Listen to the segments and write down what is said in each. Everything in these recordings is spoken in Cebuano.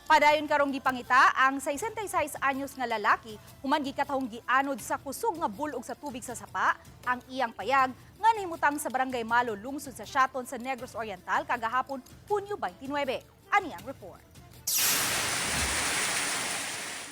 Padayon karong gipangita ang 66 anyos nga lalaki human gikatahong gianod sa kusog nga bulog sa tubig sa sapa ang iyang payag nga nahimutang sa Barangay Malo, lungsod sa Siaton sa Negros Oriental kagahapon, Hunyo 29. Ani ang report.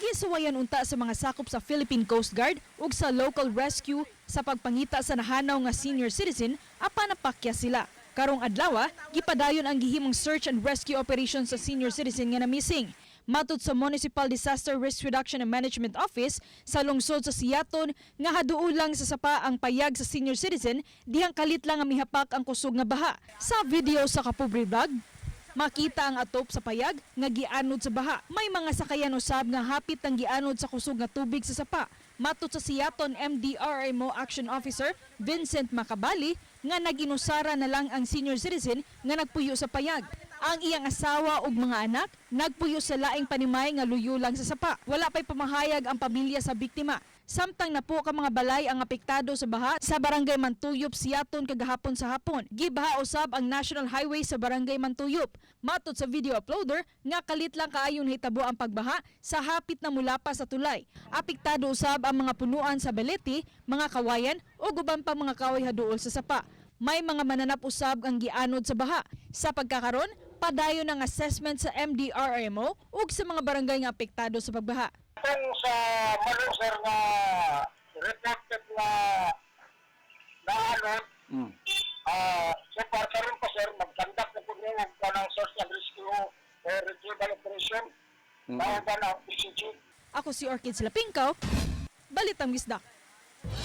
Gisuwayan unta sa mga sakop sa Philippine Coast Guard ug sa local rescue sa pagpangita sa nahanaw nga senior citizen apan napakya sila. Karong adlaw, gipadayon ang gihimong search and rescue operation sa senior citizen nga na-missing. Matod sa Municipal Disaster Risk Reduction and Management Office sa lungsod sa Siaton nga haduol lang sa sapa ang payag sa senior citizen dihang kalit lang nga mihapak ang kusog nga baha. Sa video sa Kapobre Vlog, makita ang atop sa payag nga gianod sa baha. May mga sakayan usab nga hapit ang gianod sa kusog nga tubig sa sapa. Matod sa Siaton MDRRMO Action Officer Vincent Makabali nga naginusara na lang ang senior citizen nga nagpuyo sa payag. Ang iyang asawa ug mga anak nagpuyo sa laing panimay nga luyo lang sa sapa. Wala pa'y pamahayag ang pamilya sa biktima. Samtang napo ka mga balay ang apektado sa baha sa Barangay Mantuyop, Siaton kagahapon sa hapon. Gibaha usab ang National Highway sa Barangay Mantuyop. Matod sa video uploader nga kalit lang kaayon nahitabo ang pagbaha sa hapit na mulapa sa tulay. Apektado usab ang mga punuan sa balete, mga kawayan ug uban pang mga kahoy haduol sa sapa. May mga mananap usab ang gianod sa baha. Sa pagkakaron, padayon ang assessment sa MDRRMO ug sa mga barangay nga apektado sa pagbaha. Kung sa Malo, sir, nga reported na naanod, so far karon pa, sir, mag-conduct na po niyo og kanang search and rescue or retrieval operation. Mm. Mao ba na PCG. Ako si Orchids Lapingkaw, Balitang Bisdak.